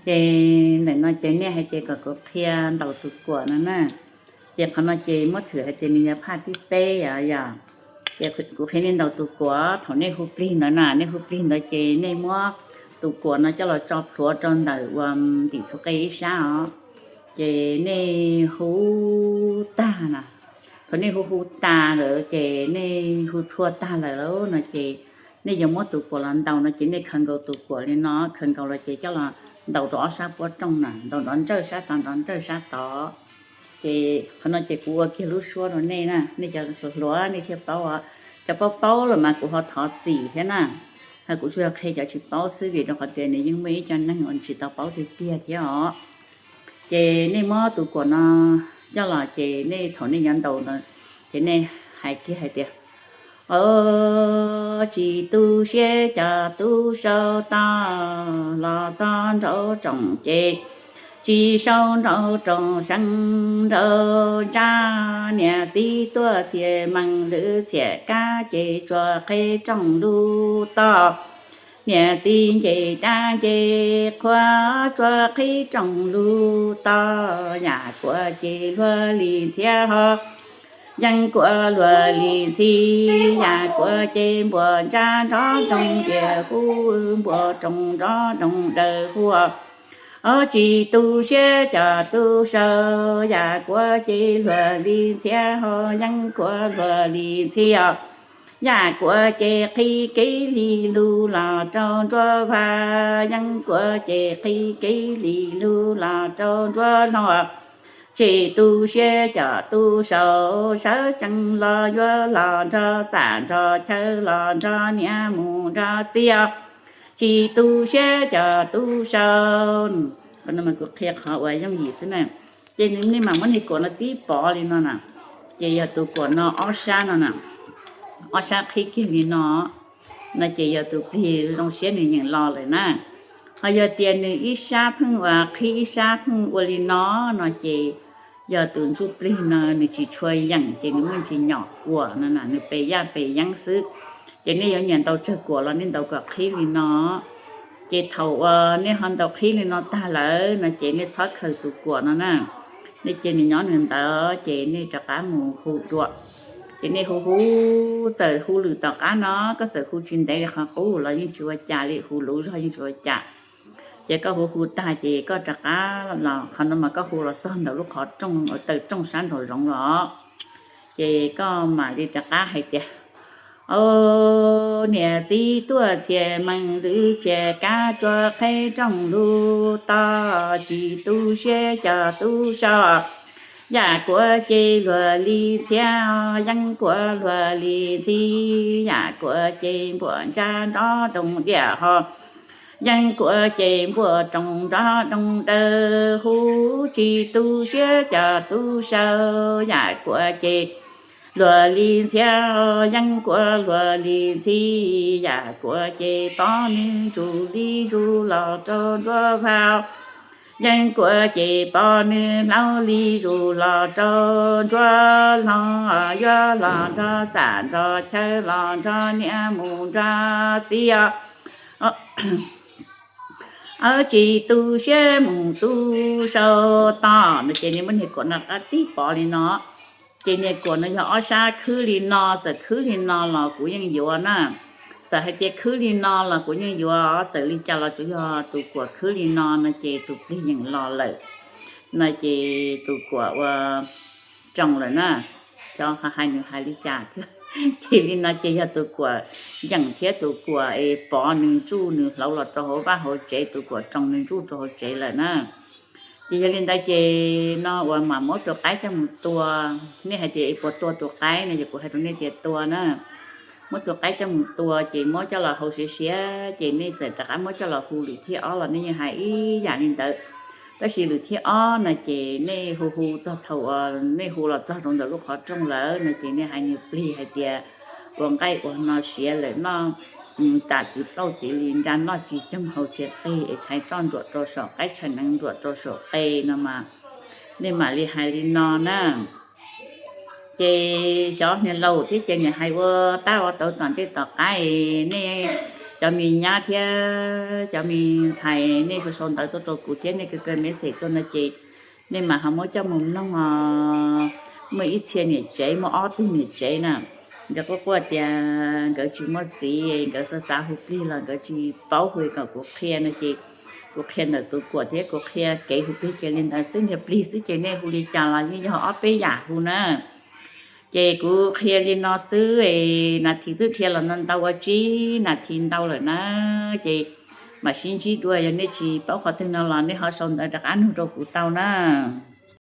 Ces ntawm no ces nej hais tias kom kuv qhia ntaus tus kuam no na. Ces qhov no ces muab thwm hais tias nws yog phaj thib peb yom yom. Ces kuv qhia nej ntaus tus kuam, thaum nej hu plig ntawd na, nej hu plig ntawd ces nej muab tus kuam no coj los tso plhuav rau ntawm ua ntim txhua qe ib sab os. Ces nej hu tag na, thaum nej hu hu tas lawm ces nej hu txhua tag lawm no ces nej yuav muab tus kuam los ntaus no ces nej khaws nkaus tus kuam li no, khaws nkaus los ces coj los ntaus rau ob sab puab rooj na, ntaus nrov nrawj sab tod nrov nrawj sab tod. Ces qhov no ces kuv ua kiag lub suab rau nej na, nej cov hluas hluas nej thiaj paub. Cov paub paub lawm mas kuv ho thov txim thiab na, ho kuv tsuas yog qhia cov tsis paub xwb vim rau qhov tias nws yeej muaj ib co neeg uas tsis tau paub tiag tiag thiab os. Ces nej muab tus kuam no coj los ces nej thaum nej yuav ntaus ntawd ces nej hais kiag hais tias, o, tsis tu siab cov tub sau toj los txog nraum rooj ces tsis sau nraum rooj seev nraum ntsab, niam txiv tuaj txhia mees lwm txhia kab ces tsuas qhib rooj lub toj. Niam txiv nce dab nce qhua tsuas qhib rooj lub toj, yam kuav ces luag li ntxhiab ho yeej kuav luag li ntxhi, yam kuav ces npuas ntsab nrov doog diam hu, npuas rooj nrov doog daws hu. O, tsis tu siab cov tub sau, yam kuav ces luag li ntxhiab ho yeej kuav luag li ntxhi os. Yam kuav ces qhib kev li lug los rau ntsuab vaj, yeej kuav ces qhib kev li lug los rau ntsuab hlau. Tsis tu siab cov tub sau, sawv tsees los yuav los nrog txam nrog chaw los nrog niam mus nrog txiv os. Tsis tu siab cov tub sau. Qhov no mas kuv qhia qhov uas yooj yim xwb na. Ces nej mam muab niag kuam no tib pov li no na. Ces yog tus kuam no ob sab no na, ob sab qhib kiag li no, no ces yog tus plig zoo siab nws yeem los lawm na. Ho yog tias nws ib sab pheej ua qhib ib sab pheej ua li no, no ces yog tus ntsuj plig no nws tsis tshua yeem ces nws muaj ntsis nyom kuam no na, nws pes yaj pes yeeb xwb. Ces nej yuav nyiam ntaus tsawg kuam los nej ntaus kom qhib li no. Ces thaum uas nej ho ntaus qhib li no tag lawm no ces nej txhob khaws tus kuam no na, nej cia nws nyob nws ntawd ces nej rov qab mus hu dua. Ces nej hu hu, txawm hu lwm tom qab no, koj txawm hu tsis ntev li qhov qub los yeej tsis ua cas li, hu luv zog yeej tsis ua cas. Ces koj hu hu tag ces koj rov qab los, qhov no mas koj hu los txog ntawm lub qhov rooj uas taw rooj sab nraum zoov los, ces koj mam li rov qab hais tias, o, niam txiv tuaj txhia mees lwm txhia kab tsuas qhib rooj lug toj, tsis tu siab cov tub sau. Yam kuav ces luag li ntxhiab, yeeb kuav luag li ntxhi, yam kuav ces npuas ntsab nrov doog diam ho, yeeb kuav ces npuas rooj nrov doog daws hu, tsis tu siab cov tub sau. Yam kuav ces luag li ntxhiab, yeeb kuav luag li ntxhi, yam kuav ces pov nws ntsuj li zus los rau ntsuab vaj, yeeb kuav ces pov nws hlaub li zus los rau ntsuab hlau, yuav los nrog txam nrog chaw los nrog niam mus nrog txiv os. Tsis tu siab mus tub sau toj no ces nej muab niag kuam no rov qab tib pov li no. Ces niag kuam no yog ob sab khwb li no, txawm khwb li no los kuv yeej yuav na. Txawm hais tias khwb li no los kuv yeej yuav, txawm li cas los tsuas yog tus kuam khwb li no no ces tus plig yeem los lawm. No ces tus kuam ua roos lawm na. Xyov hais nws hais li cas thiab. Ces li no ces yog tus kuam yeem thiab tus kuam es pov nws ntsuj nws hlauv los rau hauv vaj hauv tsev, tus kuam roos nws ntsuj rau hauv tsev lawm na. Ces yog li ntawd ces no uas mam muab tus qaib coj mus tua. Nej hais tias puas tua tus qaib no, yog kuv hais rau nej tias tua na. Muab tus qaib coj mus tua ces muab coj los hau siav siav ces nej txawm rov qab muab coj los hu lwm thib ob los nej yeej hais ib yam li ntawd. Tab sis lwm thib ob no ces nej hu hu txog thaum uas nej hu los txog rau ntawm lub qhov rooj lawm no ces nej hais nws plig hais tias ua nqaij ua no siav lawm noj tas txiv plauj txiv li nra noj tsis coog haus tsis qig es tshais roj ntsuam rau saum qaib tshais neev ntsuam rau saum qe no mas nej mam li hais li no na. Ces xyov niag laus thiab ces niam hais ua tab ua tauv tom ntej tom qab, nej Cov me nyab thiab cov me ntxhais nej sau sau ntawv tuaj rau kuv thiab nej kaw kaw message tuaj no ces nej mam ho muab coj mus mloog os. Muaj ib txhia niam tsev, muaj ob tug niam tsev na, nkawd quaj quaj tias nkawd tsis muaj txiv, nkawd xav xav hu plig los nkawd tsis paub hu kom kuv qhia no ces kuv qhia ntawm tus kuam thiab kuv qhia kev hu plig ces li ntawd xwb, nyiag plig xwb ces nej hu li cas los yeej yog ob peb yam hu na. Ces kuv qhia li no xwb, nas this twb dhia los ntau ntau ua tsib nas this ntau lawm na. Ces mam sib ntsib dua, yog nej tsis paub qhov twg no los nej ho sau ntawv rov qab nug rau kuv tau na.